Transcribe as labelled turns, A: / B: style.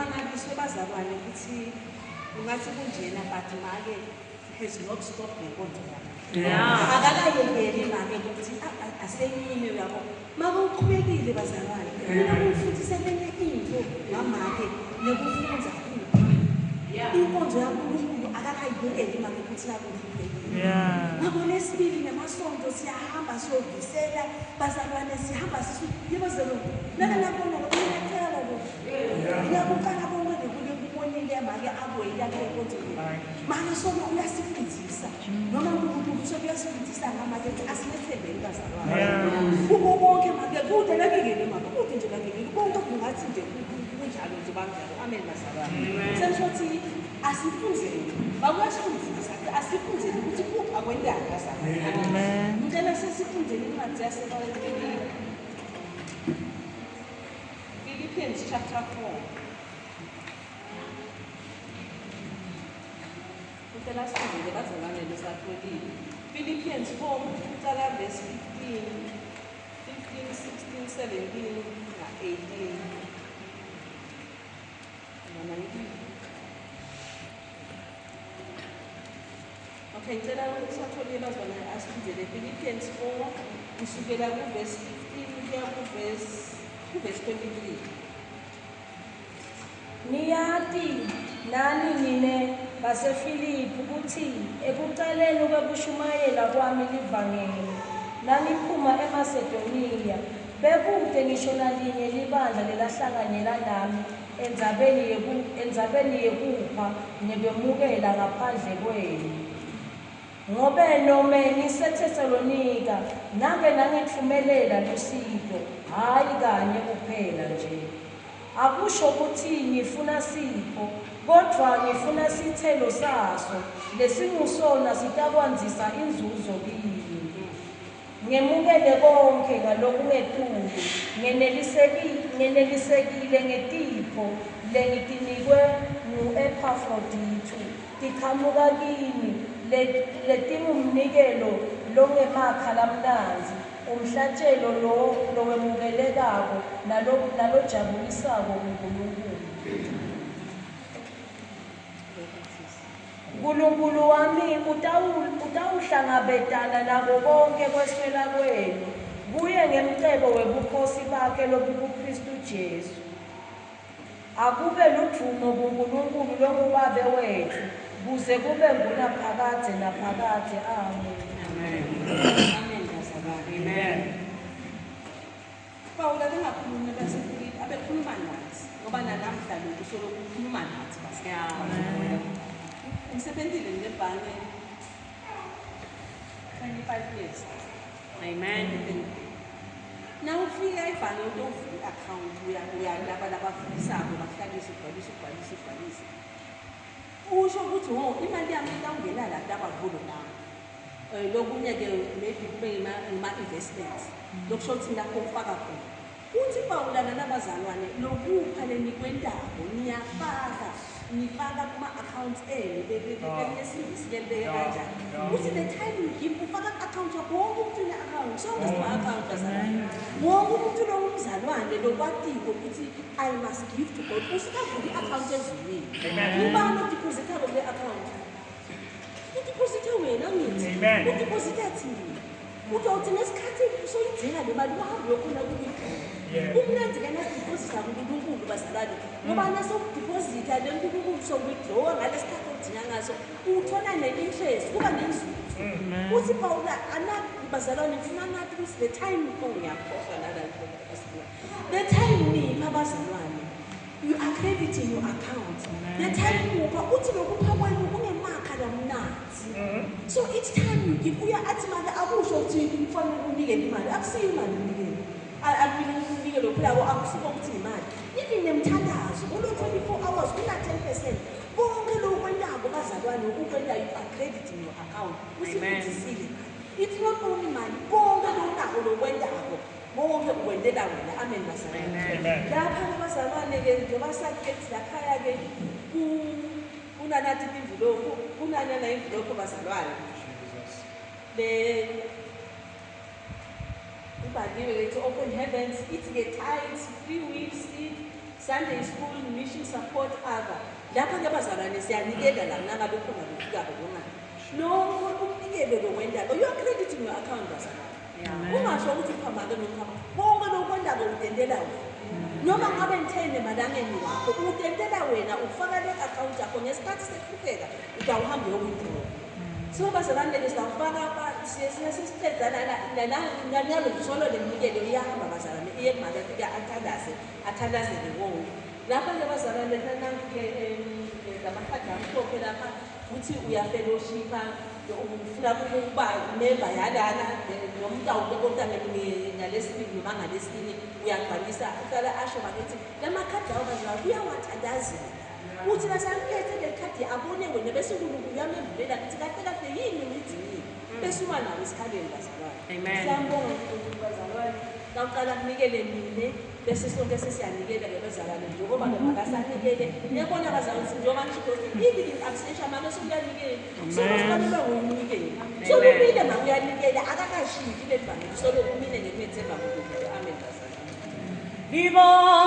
A: Simangaliswe bazalwane ukuthi ungathi kunjena, but make has not stopped ngenkonzo yakhe. Akakayekeli make ukuthi aseyime, uyabo. Make uqhubekile bazalwane. Mina kungifundise lenye into ngamake nekufundza kuphi. Inkonzo yaNkulunkulu akakayiyekeli make ukuthi nakuhluphekile. Ngakho lesibili namasonto siyahamba siyovisela bazalwane, sihamba sisu yebo zalwane. Nake nabona lokho, ngiyacela lokho. Ngiyakuqala konke lokhu lekubonile make akwenta kule nkonzo le. Make solo uyasifundisa. Noma uNkulunkulu solo uyasifundisa ngamake ukuthi asilethembeni bazalwane. Kuko konke make kude lakingene make kude nje lakingene konke kungathi nje kunjalo nje banjalo. Amen bazalwane. Sengisho ukuthi asifundzeni. Bakuyasifundisa asifundzeni ukuthi kupha kwentani bazalwane. Ngicela sesifundzeni incwadi yaseBhayibhelini. Philippians chapter 4. Ngicela sifundele bazalwane lesatholile. Philippians 4 uqala verse 15, 15, 16, 17 na 18. Na 19. Okay, ngicela usatholile bazalwane asifundele Philippians 4 kusukela ku-verse 15 kuya ku-verse 23.
B: Niyati nani nine baseFiliphi kutsi ekucaleni kwekushumayela kwami livangeli, nangiphuma eMasedoniya, bekute ngisho nalinye libandla lelahlanganyela nami endzabeni yekupha nekwemukela ngaphandle kwenu. Ngobe nome ngiseThesalonika nake nangitfumelela lusito, hhayi kanye kuphela nje. Akusho kutsi ngifuna sipho, kodvwa ngifuna sitselo saso, lesingusona sitakwandzisa inzuzo kini. Ngemukele konkhe ngalokungetulu, ngenelisekile ngetipho lengitinikwe ngu-Ephafrodithu tichamuka kini, letingumnikelo longemakha lamnandzi, umhlatjelo lowemukelekako nalojabulisako kuNkulunkulu. Nkulunkulu wami utawuhlangabetana nako konkhe kweswela kwenu, kuye ngemcebo webukhosi bakhe lobukuKhristu Jesu. Akube ludvumo kuNkulunkulu longuBabe wetfu, kuze kube ngunaphakadze naphakadze. Amen.
A: Amen bazalwane.
C: Amen.
A: Pawula bengakhulumi nabaseFilipi, abekhuluma nathi ngoba nanamhla lokhu solo kukhuluma nathi bazalwane. Ngisebenzile nebhange 25 years.
C: Amen.
A: Na ufika ebhange utowuvula i-account, uya laba labavulisako bakuhlalise ubhalise ubhalise ubhalise. Usho ukuthi ho imali yami itawungena la tabavula nami. Lokunye ke maybe kube ngima-investments lokusho ukuthi lapho ufaka khona. Uthi Pawula nalabazalwane lokupha lenikwentako niyafaka nifaka kuma-accounts enu benesingisi ke libeke kanjani. Uthi the time you give ufaka ku-account yakho, wonke umuntu une-account, sonke sima-account bazalwane. Wonke umuntu longumzalwane lokwatiko ukuthi I must give to God usuke avule i-account ezulwini. Ubani odeposithako kule account? Udeposithe wena ngithi. Udeposithe thina. Uthi ngesikhathi soyidinga le mali uhambe uyokhona kuwithdraw. Kumnandi ke nasidepositha kuNkulunkulu bazalwane, ngoba nasewudepositha le Nkulunkulu sowithdraw ngalesikhathi odinga ngaso, uthola ne-interest, kuba nenzuzo. Uthi Pawula bazalwane ngifuna nathi ukuthi the time ngiyakhohlwa nala the time nipha bazalwane, you are crediting your account. The time upha uthi lokupha kwenu kungemakha lamnandzi. So each time you give uya athi manje akusho ukuthi kufanele unikele imali, akusiyo imali unikele. Akumele unikele phela akusiko ukuthi imali. Even nemthandazo kulo 24 hours kuna 10%. Konke lokhu kwentako bazalwane ukwenta you are crediting your account. Usifundisile. It's not only money, konke lokho lokwentako konke ukwentela wena. Amen bazalwane. Lapha ke bazalwane ke njengoba sakhe lakhaya ke kunanathi imvilophu, kunanyana imvilophu bazalwane. Le ibhaliwe lethi Open Heavens, ithi ke tithes, free will, seed, Sunday school, mission support. Lapha-ke bazalwane siyanikela la nangabe khona kufikako kungani. Lo umnikelo lo wentako, you are crediting your account bazalwane. Ungasho ukuthi uphamake nomphama. Konke lokwentako utentela wena. Noma ngabe ngitheni emalangeni wakho, utentela wena ufaka le account yakho ngesikhathi sekuhlupheka utawuhamba uyo-withdraw. So bazalwane ke sawufaka sesiqeda nalo solo leminikelo iyahamba bazalwane iye kumake afike athandaze athandazele wonke. Lapha-ke bazalwane nanke lamakhadi amhlophe lapha uthi uyafellowshipa ufuna ukuba member yalana noma utawukota ngalesibili noma ngalesinye uyagcwalisa uhlala asho bakithi lamakhadi lawo bazalwane uyawathandazela uthi nasaliphethe leli khadi abone wena bese uNkulunkulu uyamembulela ukuthi kahle kahle yini uyidingile bese uba nawo esikhaleni bazalwane. Siyambonga uNkulunkulu bazalwane. Nawuqala kunikele mina bese sonke sesiyanikela-ke bazalwane njengoba-ke makasanikele niyabona bazalwane ukuthi njengoba ngisho ukuthi even in absentia mama sekuyanikela solo sifanelwe nguyumnikelo solo umile ma uyanikela akakashintshi leli vangeli solo umile ngekumethemba uNkulunkulu. Amen bazalwane.
B: Libonge.